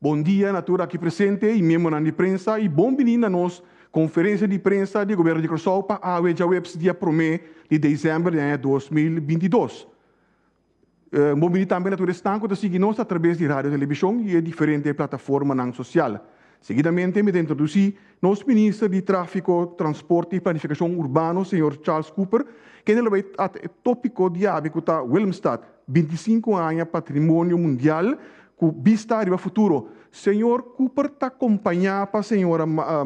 Bon dia na tur aki presente i miembronan di prensa i bon bini na nos konferensia di prensa di Gobièrnu di Kòrsou pa awe djaweps dia promé di desèmber di aña 2022. Bon bini tambe na tur esnan ku ta sigui nos atrabes di radio, televishon i e diferente plataformanan sosial. Seguidamente mi ta introdusí nos Minister di Tráfiko, Transporte i Planifikashon Urbano, señor Charles Cooper, kende lo bai trata e tópiko di awe ku ta Willemstad, 25 aña patrimonio mundial ku bista riba futuro. Señor Cooper ta kompañá pa señora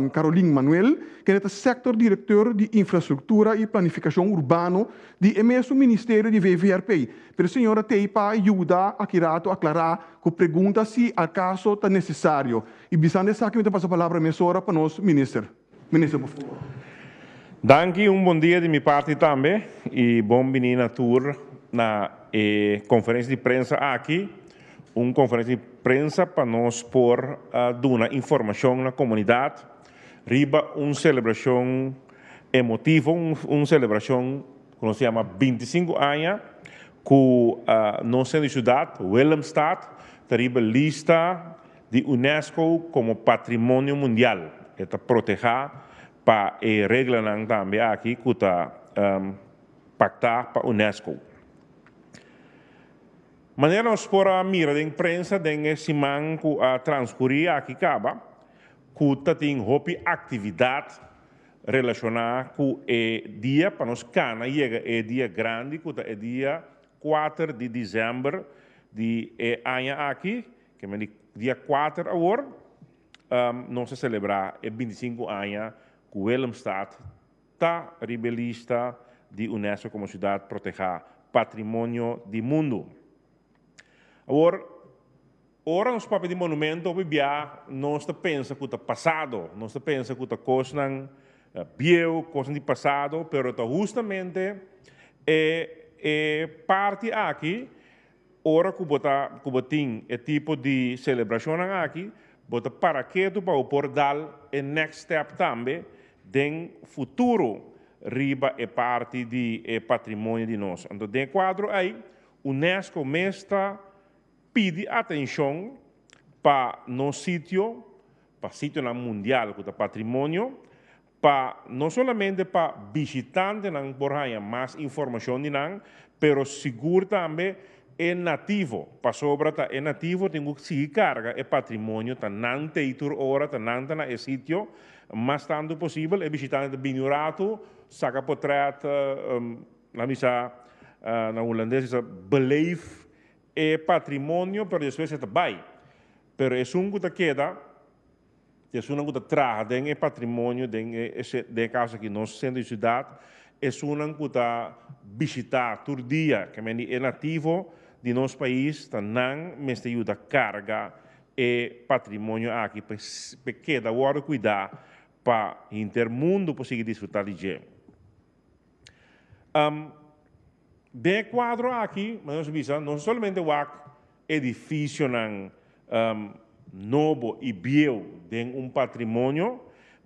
Caroline Manuel, kende ta Sector Directeur di Infrastruktura i Planifikashon Urbano di e mesun ministerio di VVRP. Pero señora t'ei pa yuda aki rato aklará ku pregunta si alkaso ta nesesario. I bisando esaki mi ta pasa palabra mesora pa nos minister. Minister, por favor. Danki, un bon dia di mi parti tambe i bon bini na tur na e konferensia di prensa aki. Un konferensia di prensa pa nos por duna informashon na komunidat riba un selebrashon emotivo, un selebrashon ku nos yama 25 aña ku nos sentro di siudat, Willemstad, ta riba lista di UNESCO komo patrimonio mundial. E ta protehá pa e reglanan tambe aki ku ta paktá pa UNESCO. Manera nos por a mira den prensa den e siman ku a transkurí aki kaba, ku ta tin hopi aktividat relashoná ku e dia pa nos kana yega e dia grandi ku ta e dia 4 di desèmber di e aña aki, ke men di dia 4 awor, nos a selebrá e 25 aña ku Willemstad ta riba e lista di UNESCO komo siudat protehá patrimonio di mundu. Awor, ora nos papia di monumento hopi bia nos ta pensa ku ta pasado, nos ta pensa ku ta kosnan bieu, kosnan di pasado, pero ta hustamente e e parti aki ora ku bo ta ku bo tin e tipo di selebrashonnan aki, bo ta para ketu pa bo por dal e next step tambe den futuro riba e parti di e patrimonio di nos. Anto den e kuadro ei UNESCO mes ta pidi atenshon pa nos sitio, pa sitionan mundial ku ta patrimonio, pa no solamente pa bishitantenan por haña mas informashon di nan, pero sigur tambe e nativo, pasobra ta e nativo tin ku sigui karga e patrimonio, ta nan t'ei tur ora, ta nan ta na e sitio, mas tantu posibel e bishitante ta bini un ratu, saka potrèt, nan bisa na hulandes bisa beleef e patrimonio, pero despues e ta bai. Pero esun ku ta keda, ta esunnan ku ta traha den e patrimonio, den e den e kaso aki nos sentro di siudat, esunnan ku ta bishitá tur dia, ke men di e nativo di nos pais, ta nan mester yuda karga e patrimonio aki pa e keda wòrdu kuidá pa hinter mundu por sigui disfrutá di dje. Den e kuadro aki, manera nos a bisa, no solamente wak edifisionan nobo i bieu den un patrimonio,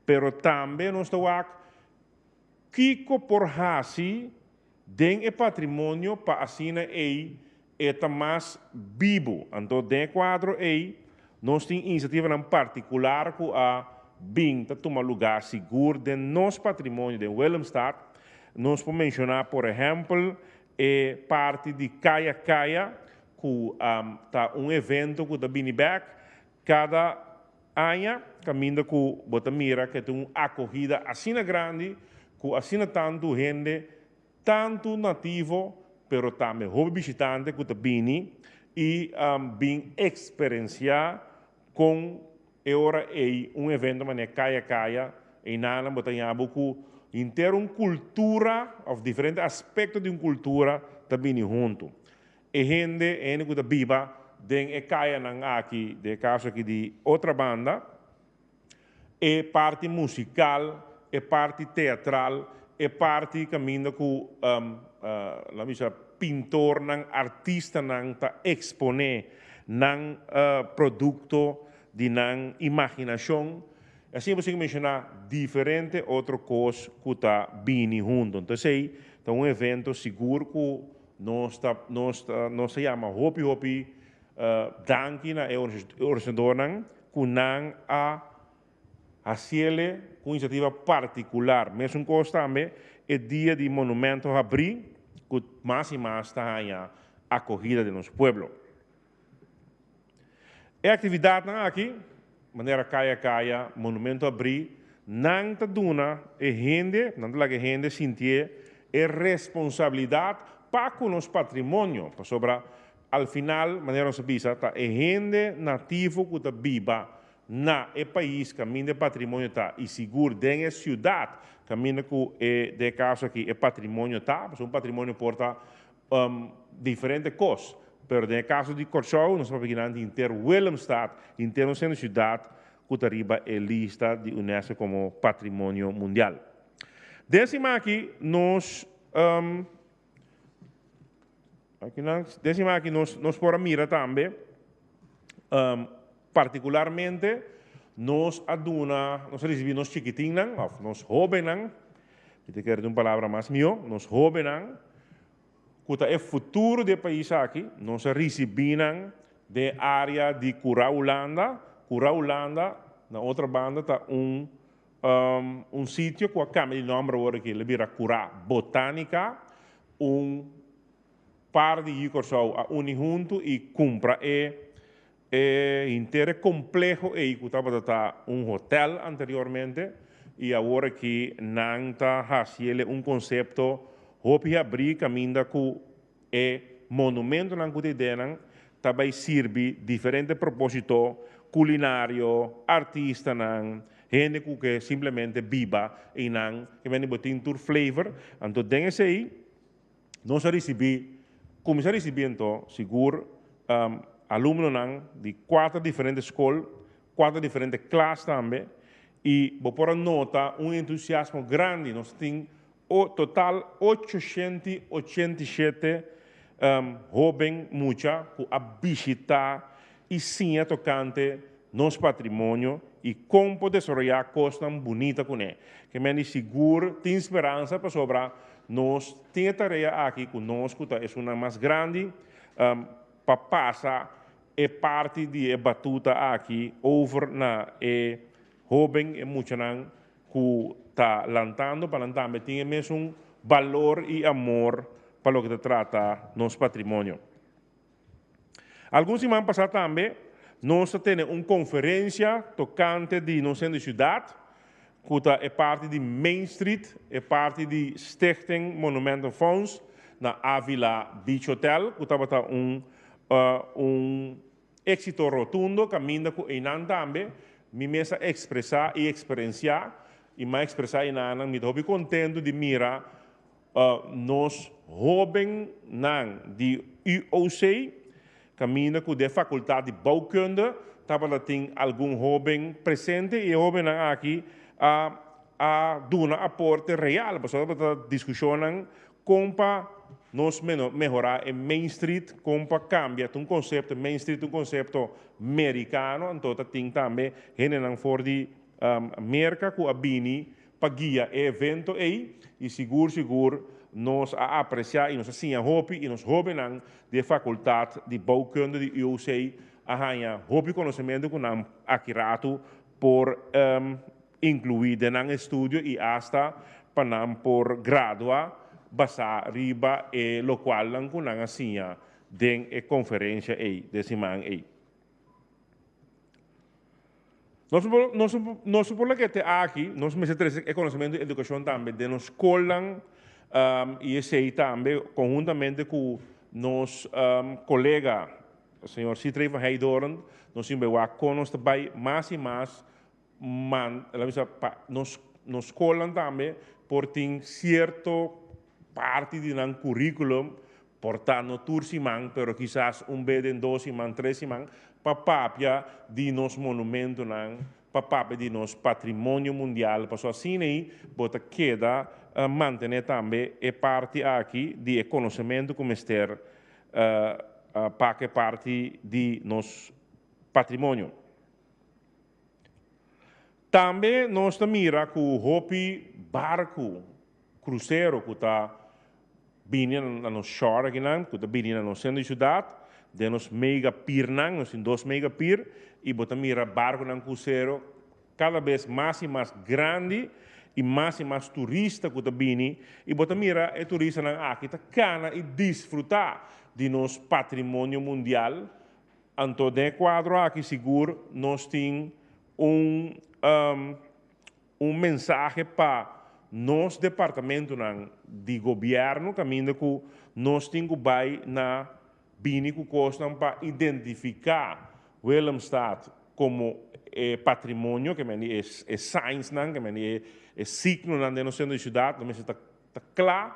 pero tambe nos ta wak kiko por hasi den e patrimonio pa asina ei e ta mas bibu. Anto den e kuadro ei nos tin inisiativanan partikular ku a bin ta tuma lugá sigur den nos patrimonio den Willemstad. Nos por menshoná por ehèmpel e parti di Kaya Kaya ku ta un evento ku ta bini bèk kada aña kaminda ku bo ta mira ku e tin un akohida asina grandi ku asina tantu hende, tantu nativo pero tambe hopi bishitante ku ta bini i bin eksperensiá kon e ora ei un evento manera Kaya Kaya einan bo ta haña bo ku henter un kultura òf diferente aspekto di un kultura ta bini huntu. E hende, e hende ku ta biba den e kayanan aki, den e kaso aki di Otrabanda, e parti musikal, e parti teatral, e parti kaminda ku laat mi bisa pintornan, artistanan ta eksponé nan produkto di nan imaginashon. Asina bo sigui menshoná diferente otro kos ku ta bini huntu. Entonces ei ta un evento sigur ku nos ta nos ta nos ta yama hopi hopi. Danki na e organisadornan ku nan a hasiele ku inisiativa partikular. Mesun kos tambe e dia di Monumento Habrí ku mas i mas ta haña akohida den nos pueblo. E aktividatnan aki, manera Kaya Kaya, Monumento Habrí, nan ta duna e hende, nan ta laga e hende sintié e responsabilidat pa ku nos patrimonio, pasobra Al final, manera nos a bisa, ta e hende nativo ku ta biba na e pais kaminda e patrimonio ta i sigur den e siudat kaminda ku e, den e kaso aki, e patrimonio ta, pasobra un patrimonio por ta diferente kos, pero den e kaso di Kòrsou nos ta papia kinan di henter Willemstad, henter nos sentro siudat ku ta riba e lista di unesco komo patrimonio mundial. Den siman aki nos. Aki nan, den siman aki nos, nos por a mira tambe, um, partikularmente nos a duna, nos a risibí nos chikitinnan, òf nos hóbennan, mi ta kere di un palabra mas mihó, nos hóbennan, ku ta e futuro di e pais aki, nos a risibí nan den área di Kura Hulanda. Kura Hulanda, na otro banda, ta un Un sitio ku a kambia di nòmber awor aki, el a bira Kurá Botánika. Un par di yu Kòrsou a uni huntu i kumpra e e henter e kompleho ei ku tabata ta un hotèl anteriormente i awor aki nan ta hasi el un konsepto hopi habrí kaminda ku E monumentonan ku ta ideanan ta bai sirbi diferente propósito, kulinario, artistanan, hende ku ke simplemente biba einan, ke mende bo tin tur flavor. Anto den esei nos a risibí, kuminsá risibí anto sigur alumnonan di kuater diferente skol, kuater diferente klas tambe, i bo por a nota un entusiasmo grandi. Nos tin O total 887 hoben mucha ku a bishitá i siña tokante nos patrimonio i kon por desaroyá kosnan bunita kuné. Ke men di sigur tin speransa pasobra nos tin e tarea aki ku nos ku ta esunnan mas grandi pa pasa e parti di e batuta aki over na e hoben, e muchanan ku ta lantando pa nan tambe tin e mesun balor i amor pa loke ta trata nos patrimonio. Algun siman pasá tambe nos ta tene un konferensia tokante di nos sentro di siudat ku ta e parti di Main Street, e parti di Stichting Monumentenfonds na Avila Beach Hotel ku tabata un un Éxito rotundo caminda cu eynan tambe mi mes a expresa y experencia y m'a expresa eynanan mi ta hopi contento di mira nos hobennan di UOC caminda cu den facultad di bouwkunde tabata tin algun hoben presente y e hobennan aki a a duna aporte real pasobra tabata discusionnan Kon pa nos mehorá e Main Street, kon pa kambia, ta un konsepto, Main Street ta un konsepto merikano, anto ta tin tambe hendenan for di Merka ku a bini pa guia e evento ei i sigur sigur nos a apresiá i nos a siña hopi i nos hóbennan di e fakultat di bouwkunde di UOC a haña hopi konosementu ku nan aki ratu por inkluí den nan estudio i asta pa nan por gradua basá riba e lokualnan ku nan a siña den e konferensha ei den siman ei. Nos por nos nos por loke te aki nos mester trese e konosementu di edukashon tambe den nos skolnan i esei tambe konhuntamente ku nos kolega señor Citrey van Heydoorn nos tin bai wak kon nos ta bai mas i mas Man, el a bisa pa nos nos skolnan tambe por tin sierto parti di nan curriculum, por ta no tur siman, pero kisas un be den dos siman, tres siman, pa papia di nos monumentonan, pa papia di nos patrimonio mundial, pasobra asina ei bo ta keda mantene tambe e parti aki di e konosementu ku mester pa ku e parti di nos patrimonio. Tambe nos ta mira ku hopi barku krusero ku ta bini na nos shore akinan, ku ta bini na nos sentro di siudat, den nos mega piernan, nos tin dos mega pier i bo ta mira barkunan krusero kada bes mas i mas grandi i mas i mas turista ku ta bini i bo ta mira e turistanan aki ta kana i disfrutá di nos patrimonio mundial. Anto den e kuadro aki sigur nos tin un un mensahe pa nos departamentonan di gobièrnu kaminda ku nos tin ku bai na bini ku kosnan pa identifiká Willemstad komo e patrimonio, ke men di e signsnan, ke men di e signonan den nos sentro di siudat, nos mester ta Ta kla.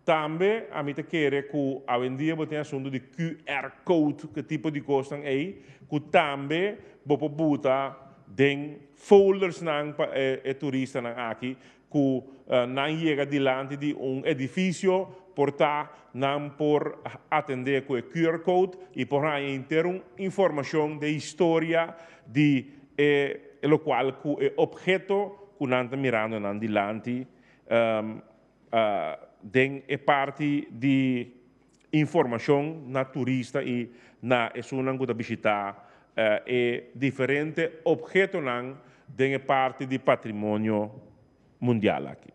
Tambe ami ta kere ku awendia bo tin asuntu di QR code, ku e tipo di kosnan ei, ku tambe bo por buta den foldersnan pa e turistanan aki ku nan yega dilanti di un edifisio por ta nan por atendé ku e QR code i por haña henter un informashon den historia di e lokual ku e opheto ku nan ta mirando nan dilanti den e parti di informashon na turista i na esunnan ku ta bishitá e diferente ophetonan den e parti di patrimonio mundial aki.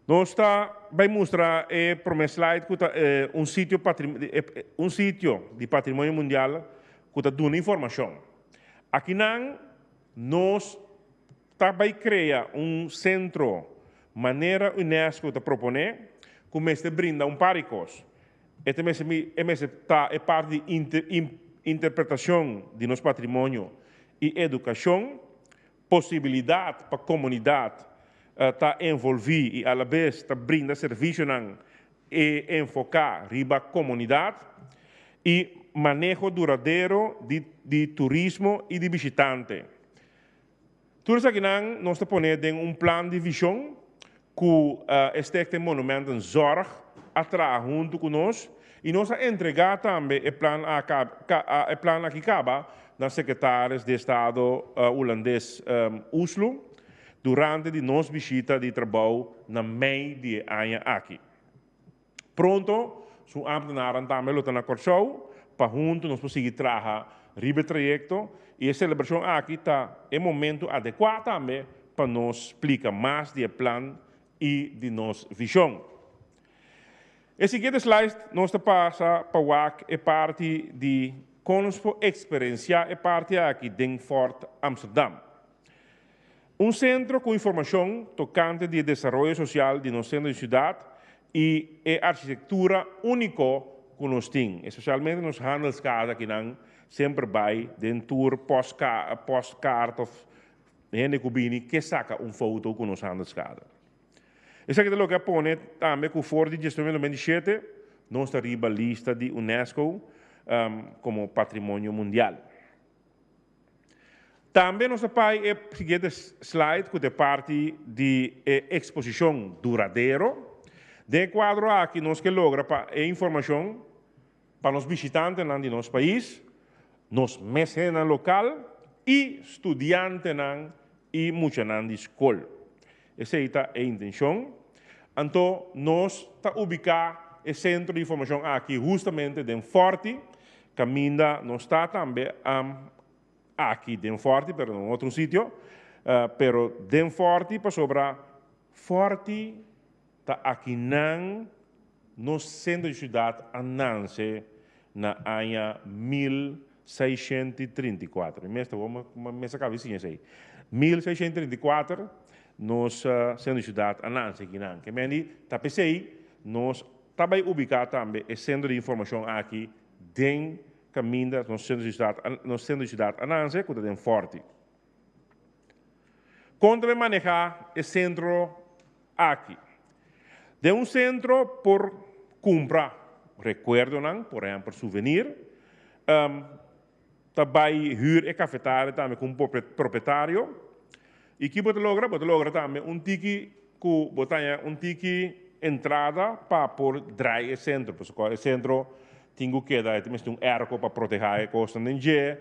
Nos ta bai mustra e promé slide ku ta un sitio un sitio di patrimonio mundial ku ta duna informashon. Akinan nos Ta bai krea un sentro manera unesco ta proponé ku mester brinda un par di kos. E ta mester e mester ta e parti di interpretashon di nos patrimonio i edukashon, posibilidat pa komunidat ta envolví i alabes ta brinda servisionan e enfoká riba komunidat i maneho duradero di turismo i di bishitante. Tur esakinan nos ta pone den un plan di vishon ku e Stichting Monumenten Zorg a traha huntu ku nos i nos a entregá tambe e plan e plan aki kaba na Sekretaris di Estado Hulandes Uslu durante di nos bishita di trabou na mei di e aña aki. Pronto su ámtenarnan tambe lo ta na Kòrsou pa huntu nos por sigui traha riba e trayekto i e selebrashon aki ta e momentu adekuá tambe pa nos splika mas di e plan i di nos vishon. E siguiente slide nos ta pasa pa wak e parti di kon nos por eksperensiá e parti aki den Fort Amsterdam. Un sentro ku informashon tokante di e desaroyo sosial di nos sentro di siudat i e arkitektura úniko ku nos tin, espesialmente nos handelskade akinan semper bai den tur postkaart òf hende ku bini ke saka un foto ku nos handelskade. Esaki ta loke a pone tambe ku for di 1997 nos ta riba lista di unesco komo patrimonio mundial. Tambe nos a pai e siguiente slide ku ta e parti di e eksposishon duradero. Den e kuadro aki nos ke logra pa e informashon pa nos bishitantenan di nos pais, nos mes hendenan lokal i studiantenan i muchanan di skol. Esei ta e intenshon. Anto nos ta ubiká e sentro di informashon aki hustamente den Fòrti, kaminda nos ta tambe aki den Fòrti, pero na un otro sitio, pero den Fòrti pasobra Fòrti ta akinan nos sentro di siudat a nanse na aña 1634. Mi mes ta wou mes a kaba di siña esei. 1634 nos sentro di siudat a nanse akinan. Ke men di ta p'esei nos ta bai ubiká tambe e sentro di informashon aki den kaminda nos sentro di siudat nos sentro di siudat a nanse ku ta den Fòrti. Kon ta bai manehá e sentro aki? Den un sentro por kumpra rekuerdonan, por ehèmpel souvenir. Ta bai hür e kafetaria tambe ku un propietario. I ki bo ta logra? Bo ta logra tambe un tiki ku bo ta haña un tiki entrada pa por drai e sentro. Pasobra e sentro Tin ku keda, e mester un airco pa protehá e kosnan den dje,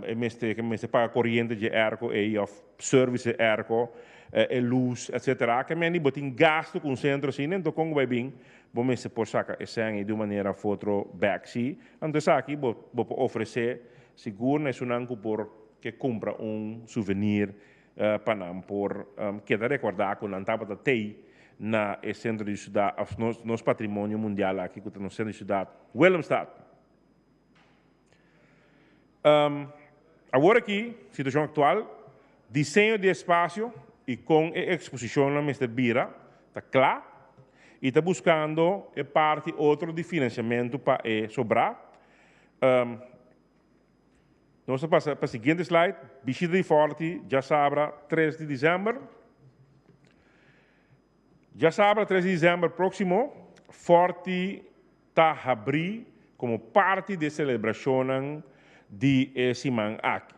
e mester e mester paga koriente dje airco ei òf service e airco, e lus etcetera. Ke mende bo tin gastu ku un sentro asina, enton kon ku bai bin bo mester por saka e sèn ei di un manera òf otro bèk. Sí, anto esaki bo bo por ofresé sigur na esunnan ku por ke kumpra un souvenir pa nan por keda rekordá ku nan tabata tei na e sentro di siudat òf nos nos patrimonio mundial aki ku ta nos sentro di siudat Willemstad. Awor aki situashon aktual, diseño di espasio i kon e eksposishonnan mester bira ta kla i ta buskando e parti otro di finansiamentu pa e sobrá. Nos ta pasa pa siguiente slide, bishita di Forti djasabra tres di december. Djasabra tres di december proximo, Forti ta habri como parti di e celebracionnan di e siman aki.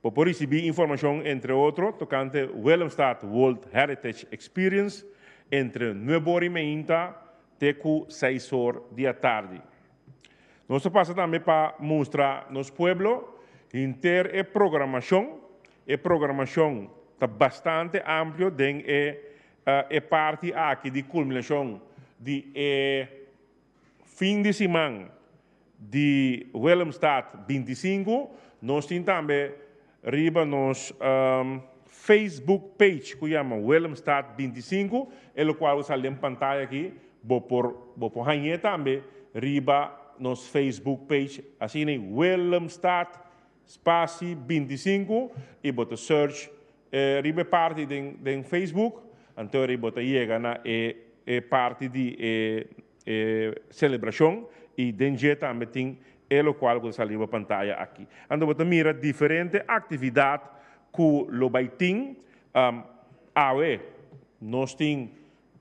Bo por ricibi informacion entre otro tocante Willemstad World Heritage Experience entre nuebe or y meinta te cu seis or di atardi. Nos ta pasa tambe pa mustra nos pueblo henter e programashon. E programashon ta bastante amplio den e e parti aki di kulminashon di e fin di siman di Willemstad 25. Nos tin tambe riba nos Facebook page ku yama Willemstad 25, e lokual bo sali den pantaya aki, bo por bo por hañ'é tambe riba nos Facebook page asina Willemstad spasi 25 i bo ta search riba e parti den den Facebook, anto bo ta yega na e e parti di e E selebrashon i den dje tambe tin e lokual ku ta sali riba pantaya aki. Anto bo ta mira diferente aktividat ku lo bai tin. Awe nos tin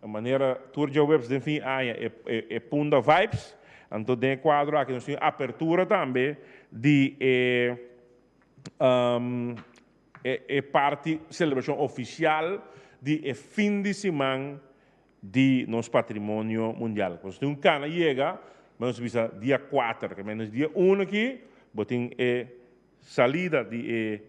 manera tur djaweps den fin aña e e Punda Vibes. Anto den e kuadro aki nos tin apertura tambe di e e parti selebrashon ofisial di e fin di siman di nos patrimonio mundial. Nos tin un cana yega, ma nos bisa dia 4, ke menos dia 1 aki bo tin e salida di e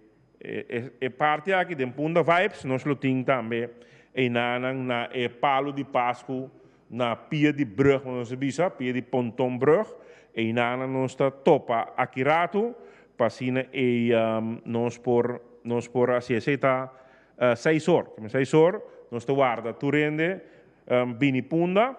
e parti aki den Punda Vibes, nos lo tin tambe einanan na e palo di Pascu na pia di brug, nos ta bisa, pia di ponton brug, einanan nos ta topa aki ratu pa asina ei nos por nos por hasi esei ta Seis or, seis or nos ta warda tur hende bini Punda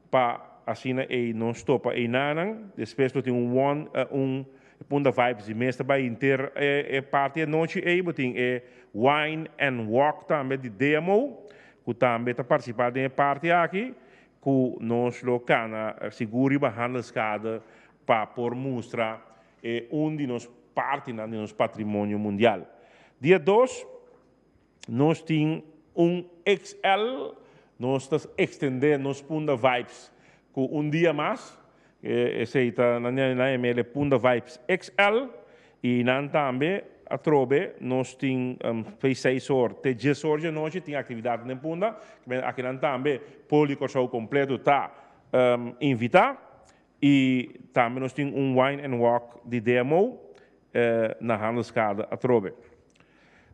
pa asina ei nos topa einanan. Despues lo tin un one un Punda Vibes di mes ta bai henter e parti anochi ei. Bo tin e Wine and Walk tambe di DMO ku tambe ta partisipa den e parti aki ku nos lo kana sigur riba Handelskade pa por mustra e un di nos partinan di nos patrimonio mundial. Dia dos nos tin un XL, nos ta extende nos Punda Vibes cu un dia mas, esey ta nan yama e Punda Vibes XL y nan tambe atrobe nos tin fei seis or te dies or di anochi tin actividadnan den Punda, akinan tambe pueblo di Corsou completo ta invita. I tambe nos tin un Wine and Walk di DMO na Handelskade atrobe.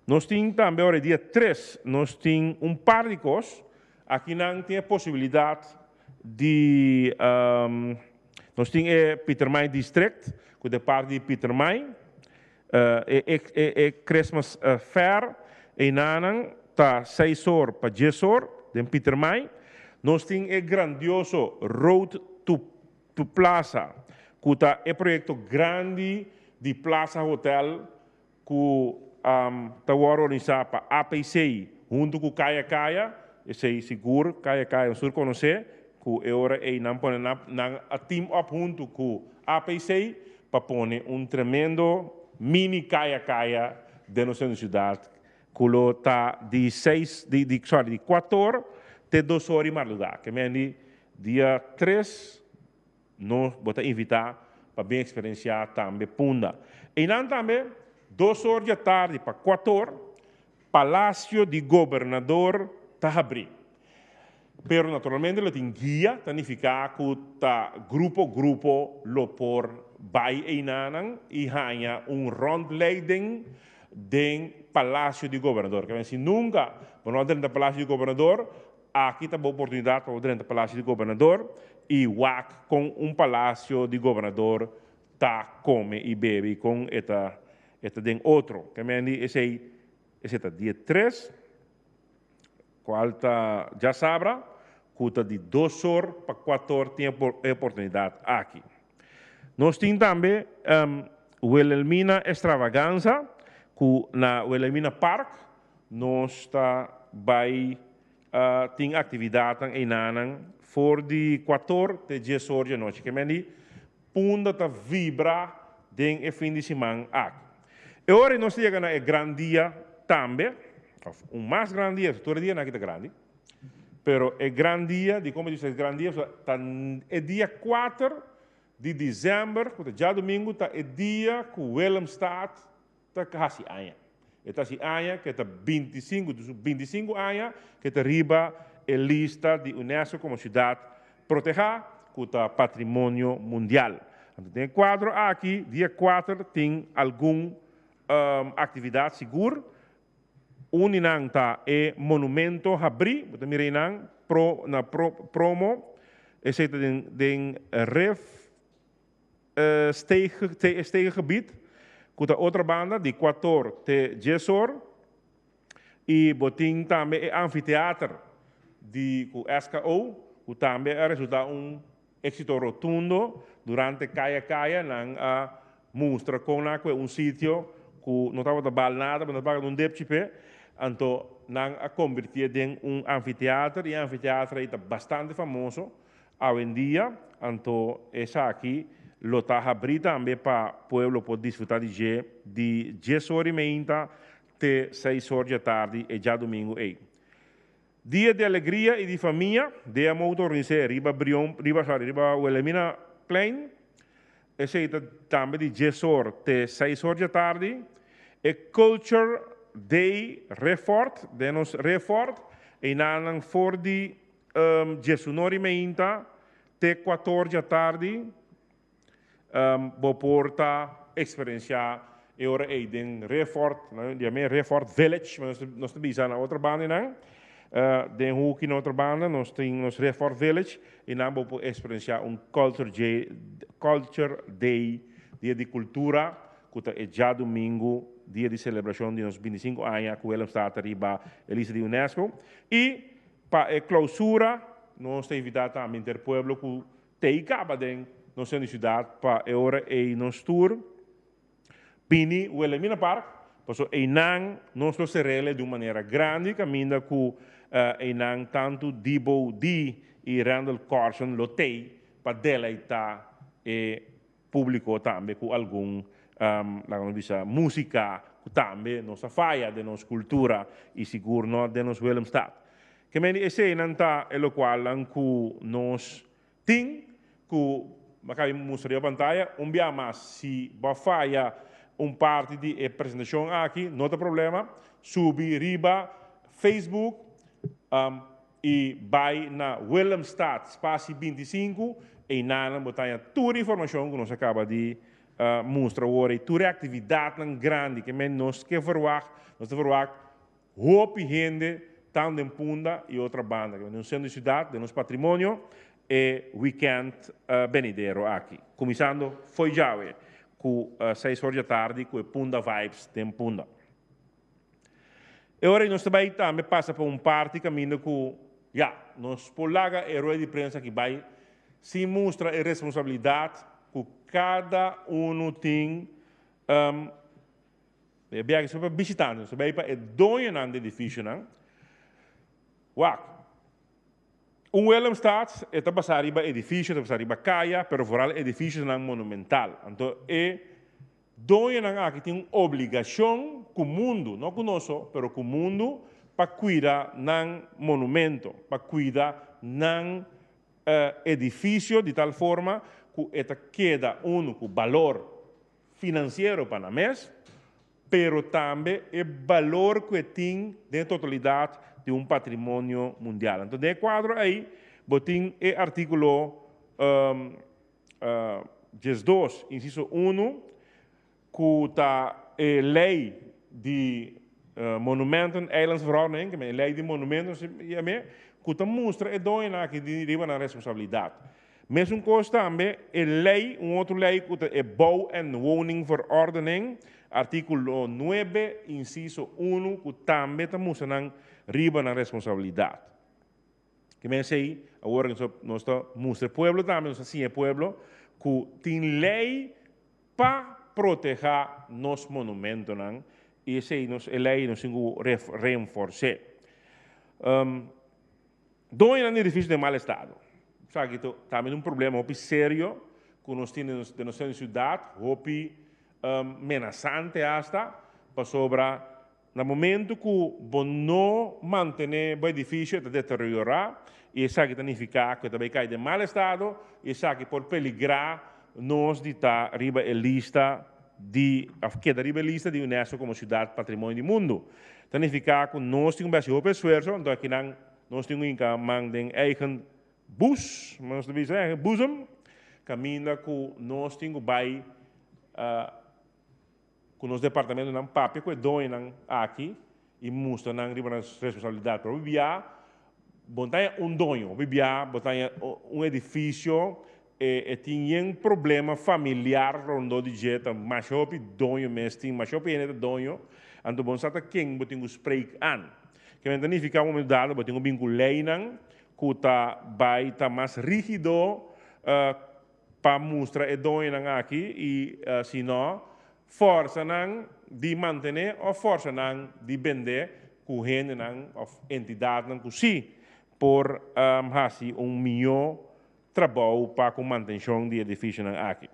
Nos tin tambe ora e dia tres nos tin un par di kos. Akinan tin e posibilidat di nos tin e Pietermaai District ku ta e parti di Pietermaai. E e Christmas Fair einanan ta seis or pa dies or den Pietermaai. Nos tin e grandioso Road to to Plaza ku ta e proyekto grandi di Plaza Hotel ku ta wòrdu organisá pa APC huntu ku Kaya Kaya. Esei sigur Kaya Kaya nos tur konosé ku e ora ei nan pone nan a team up huntu ku APC pa pone un tremendo mini kaya kaya den nos centro ciudad cu lo ta di seis di di sorry di cuator te dos ora di marduga. Ke men di dia tres nos bo ta invita pa bin experiencia tambe Punda. Eynan tambe dos or di atardi pa cuator Palacio di Gobernador ta habri. Pero naturalmente lo tin guia, ta nifiká ku ta grupo grupo lo por bai einanan i haña un rondleiding den Palacio di Gobernador. Ke men si nunka bo no a drenta Palacio di Gobernador, aki ta bo oportunidat pa bo drenta Palacio di Gobernador i wak kon un Palacio di Gobernador ta kome i bebe i kon e ta e ta den otro. Ke men di esei esei ta dia tres. Cual ta djasabra, cu ta di dos or pa cuator tin e oportunidad aki. Nos tin tambe Wilhelmina Extravaganza, cu na Wilhelmina Park nos ta bay tin actividadnan eynanan for di cuator te dies or di anochi. Ke men di Punda ta vibra den e fin di siman aki. E ora ei nos ta yega na e gran dia tambe, òf un mas gran dia, tur e dianan aki ta grandi, pero e gran dia, dikon mi bisa e gran dia, pasobra ta e dia kuater di desèmber, ku ta djadumingu, ta e dia ku Willemstad ta hasi aña. E ta hasi aña ku e ta bintisinku, dus 25 aña ku e ta riba e lista di UNESCO komo siudat protehá ku ta patrimonio mundial. Anto den e kuadro aki, dia kuater tin algun aktividat sigur. Un di nan ta e monumento habrí, bo ta mira einan pro na pro promo, esei ta den den Rif Stegegebied, ku ta otra banda di kuator te diesor, i bo tin tambe e anfiteater di ku SKO, ku tambe a resultá un éksito rotundo. Durante Kaya Kaya nan a mustra kon nan a kue un sitio ku no tabata bal nada, bo no ta paga un depchi p'e, anto nan a konvirtié den un anfiteater, i e anfiteater ei ta bastante famoso Awendia, anto esaki lo ta habrí tambe pa pueblo por disfrutá di dje di 10 or i meinta te 6 or djatardi e djadumingu ei. Dia di alegria i di famia, DMO ta organis'é riba Brion, riba, sorry, riba Wilhelmina Plein. Esei ta tambe di 10 or te 6 or djatardi. E Culture Day Refort, den nos Refort, einanan for di 11 or i meinta te 4 or djatardi bo por ta eksperensiá e ora ei den Refort, yam'é Refort Village, nos ta bisa na otro bandanan, den huki na otro banda nos tin nos Refort Village i nan bo por eksperensiá un Culture Day, Culture Day, dia di kultura ku ta e djadumingu, dia di selebrashon di nos 25 aña ku Willemstad ta riba e lista di UNESCO. I pa e klousura nos ta invitá tambe henter pueblo ku tei kaba den nos sentro di siudat pa e ora ei nos tur bini Wilhelmina Park, pasobra einan nos lo serele di un manera grandi kaminda ku einan tantu Dibo Dee i Randall Carson lo tei pa deleitá e públiko tambe ku algun, laga nos bisa, músika ku tambe nos a faya den nos kultura i sigur no den nos Willemstad. Ke men di eseinan ta e lokualnan ku nos tin ku mi a kabi mustra riba pantaya. Un bia mas, si bo a faya un parti di e presentashon aki, no ta problema, subi riba Facebook i bai na Willemstad spasi 25, einan bo ta haña tur informashon ku nos a kaba di mustra awor ei, tur e aktividatnan grandi ke men nos ke verwagt, nos ta verwagt hopi hende tantu den Punda i otro banda, den nos sentro di siudat, den nos patrimonio, e wikènt benidero aki. Kuminsando fo'i djawe ku 6 or djatardi ku e Punda Vibes den Punda. E ora ei nos ta bai tambe pasa pa un parti kaminda ku, ya, nos por laga e rueda di prensa aki bai sin mustra e responsabilidat ku kada unu tin. E biaha aki pa bishitante, nos ta bai pa e doñonan di edifisionan. Wak, un Willemstad e ta basá riba edifisio, e ta basá riba kaya, pero vooral edifisionan monumental. Anto e doñonan aki tin un obligashon ku mundu, no ku nos so, pero ku mundu, pa kuida nan monumento, pa kuida nan edifisio di tal forma ku e ta keda unu ku balor finansiero pa nan mes, pero tambe e balor ku e tin den totalidat. di un patrimonio mundial. Anto den e kuadro ei bo tin e artíkulo 12, insiso unu, ku ta e lei di Monumenten Eilandsverordening, e lei di monumento yam'é, ku ta mustra e doñonan aki di riba nan responsabilidat. Mesun kos tambe e lei, un otro lei ku ta e Bouw en Woningverordening, artíkulo nuebe, insiso unu, ku tambe ta mustra nan riba nan responsabilidat. Ke men esei, awor nos ta mustra e pueblo tambe, nos ta siña e pueblo ku tin lei pa protehá nos monumentonan i esei nos e lei nos tin ku reenfors'é. Doñonan di edifisio den mal estado. Esaki ta tambe un problema hopi serio ku nos tin den nos siudat, hopi menasante asta, pasobra Na momento ku bo no mantené bo edifisio e ta deteriorá i esaki ta nifiká ku e ta bai kai den mal estado i esaki por peligrá nos di ta riba e lista di òf keda riba e lista di unesco komo siudat patrimonio di mundu. Ta nifiká ku nos tin ku bai hasi hopi esfuerso anto akinan nos tin ku hinka man den eigen bus, nos ta bisa eigen boezem, kaminda ku nos tin ku bai Ku nos departamentonan papia ku e doñonan aki i mustra nan riba nan responsabilidat. Pero hopi bia bo no ta haña un doño, hopi bia bo ta haña un edifisio e tin yen problema familiar rondó di dje, ta masha hopi doño mes tin, masha hopi hende ta doño, anto bo no sa ta ken bo tin ku spreek an. Kimen ta nifiká un momento dado bo tin ku bin ku leinan ku ta bai ta mas rígido Pa mustra e doñonan aki i si no, forsa nan di mantené òf forsa nan di bendé ku hendenan òf entidatnan ku sí por hasi un mihó trabou pa ku mantenshon di edifisionan aki.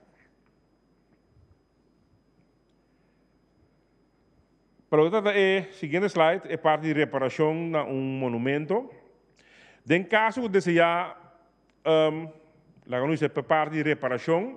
Pa loke ta trata e siguiente slide, e parti di reparashon na un monumento. Den kaso ku deseá Laga nos bisa pa parti di reparashon,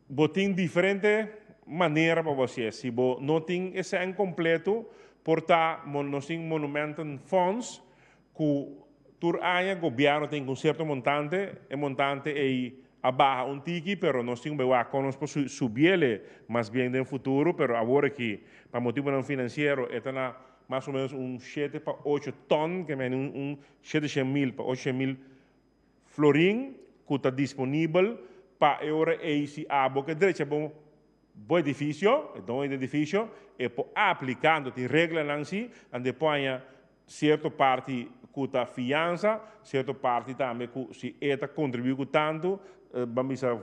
bo tin diferente manera pa bo hasié. Si bo no tin e sèn kompleto, por ta nos tin Monumentenfonds ku tur aña gobièrnu tin ku un sierto montante, e montante ei a baha un tiki, pero nos tin ku bai wak kon nos por subiele mas bien den futuro, pero awor aki pa motibunan finansiero e ta na mas o menos un shete pa ocho ton, ke meni un 700.000 pa 800.000 florin ku ta disponibel pa e ora ei si abo ke drecha bo bo edifisio, e doño di edifisio, e por apliká, anto tin reglanan si, anto e por haña sierto parti ku ta fiansa, sierto parti tambe ku si e ta kontribuí ku tantu, ban bisa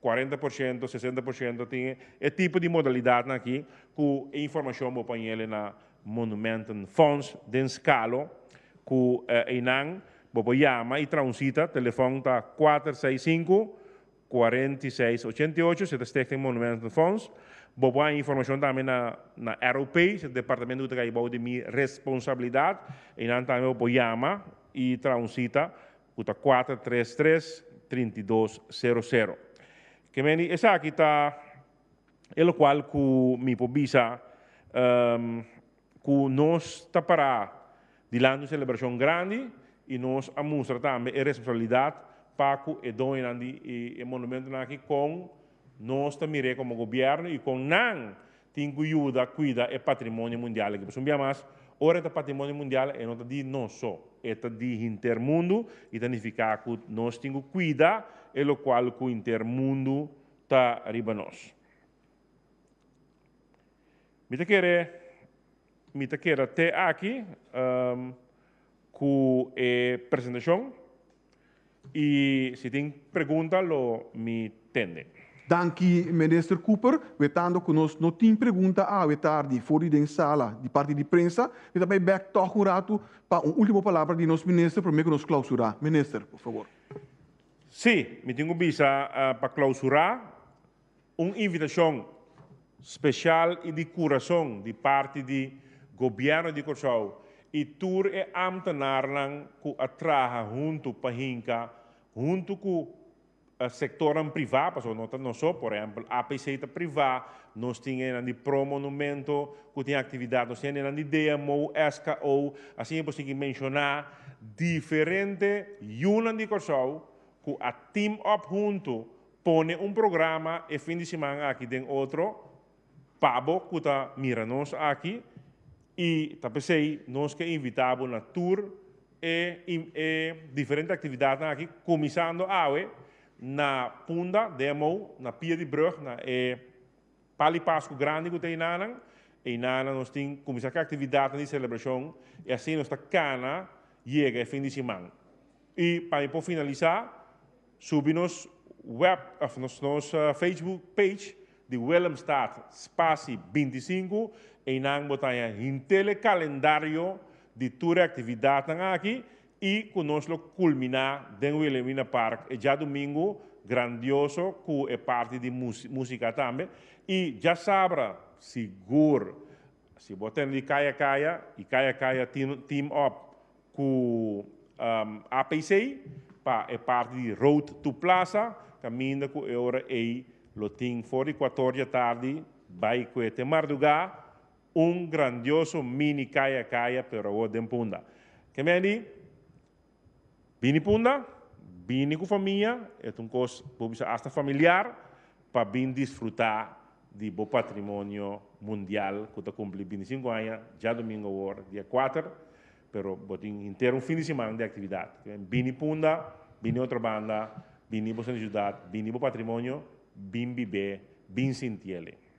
40%, 60% tin e tipo di modalidatnan aki ku e informashon bo por hañ'el na Monumentenfonds den Skalo ku einan bo por yama i traha un sita, telefòn ta kuater seis sinku, 46 88, si ta Stichting Monumentenfonds. Bo por haña informashon tambe na na ROP, si ta departamento ku ta kai bou di mi responsabilidat, einan tambe bo por yama i traha un sita ku ta kuater tres tres, 32 sero sero. Ke meni esaki ta e lokual ku mi por bisa ku nos ta pará dilanti un selebrashon grandi i nos a mustra tambe e responsabilidat pa ku e doñonan di e monumentonan aki kon nos ta mir'é komo gobièrnu i kon nan tin ku yuda kuida e patrimonio mundial aki. Pasobra un bia mas, ora e ta patrimonio mundial e no ta di nos so, e ta di henter mundu i ta nifiká ku nos tin ku kuida e lokual ku henter mundu ta riba nos. Mi ta kere mi ta keda te aki ku e presentashon i si tin pregunta lo mi tende. Danki Minister Cooper, wetando ku nos no tin pregunta awe tardi for di den sala di parti di prensa, mi ta bai bek tòg un ratu pa un ultimo palabra di nos Minister promé ku nos klausurá. Minister, por favor. Sí, mi tin ku bisa pa klausurá un invitashon speshal i di kurason di parti di Gobièrnu di Kòrsou i tur e ámtenarnan ku a traha huntu pa hinka huntu ku. Sektornan privá, pasobra no ta nos so, por ehèmpel APC ta privá, nos tin enan di Pro Monumento ku tin aktividat, nos tin enan di DMO, SKO, asina por sigui menshoná diferente yunan di Kòrsou ku a team up huntu pone un programa e fin di siman aki den otro pa bo ku ta mira nos aki i ta p'esei nos ke invitá bo na tur E e diferente actividadnan aki cuminsando awe na Punda, DMO, na Pia di Brug, na e Pali Pascu grandi cu ta einanan. Einanan nos tin cuminsa cu actividadnan di celebracion y asina nos ta cana yega e fin di siman. Y pa mi por finalisa, subi nos web of nos nos Facebook page di Willemstad Spasi 25, einan bo ta haña henter e kalendario di tur e aktividatnan aki i ku nos lo kulminá den Wilhelmina Park e djadumingu grandioso ku e parti di músika tambe i djasabra sigur si bo tende di Kaya Kaya i Kaya Kaya team up ku APC pa e parti di Road to Plaza kaminda ku e ora ei lo tin for di kuator di atardi bai ku e te mardugá un grandioso mini kaya kaya pero awor den Punda. Ke meni bini Punda, bini ku famia, e ta un kos bo bisa asta familiar pa bin disfrutá di bo patrimonio mundial ku ta kumpli 25 aña djadumingu awor dia kuater. Pero bo tin henter un fin di siman di aktividat. Bini Punda, bini Otrobanda, bini bo sentro di siudat, bini bo patrimonio, bin bib'é, bin sintiel.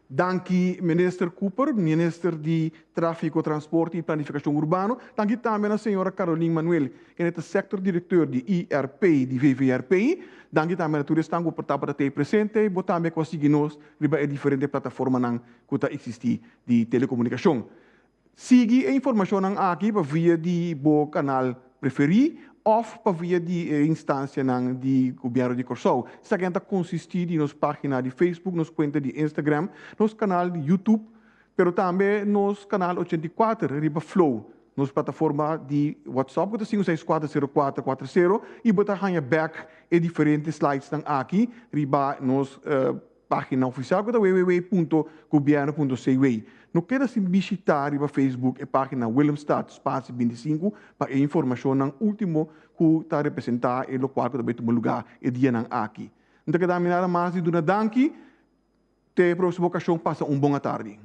Danki Minister Cooper, Minister di Tráfiko, Transporte i Planifikashon Urbano. Danki tambe na señora Caroline Manuel, kende ta Sector Directeur di IRP di VVRP. Danki tambe na tur esnan ku por tabata tei presente. Bo tambe ku a sigui nos riba e diferente plataformanan ku ta eksistí di telekomunikashon. Sigui e informashonnan aki pa via di bo kanal preferí òf pa via di e instansianan di Gobièrnu di Kòrsou. Esakinan ta konsistí di nos página di Facebook, nos kuenta di Instagram, nos kanal di YouTube, pero tambe nos kanal 84 riba Flow, nos plataforma di WhatsApp ku ta 5640440 i bo ta haña bèk e diferente slidesnan aki riba nos Página ofisial ku ta www.gobierno.cw. No keda sin bishitá riba Facebook e página Willemstad Spatie 25 pa e informashonnan último ku ta representá e lokual ku ta bai tuma lugá e dianan aki. N ta keda mi nada mas di duna danki. Te e próksimo okashon pasa un bon atardi.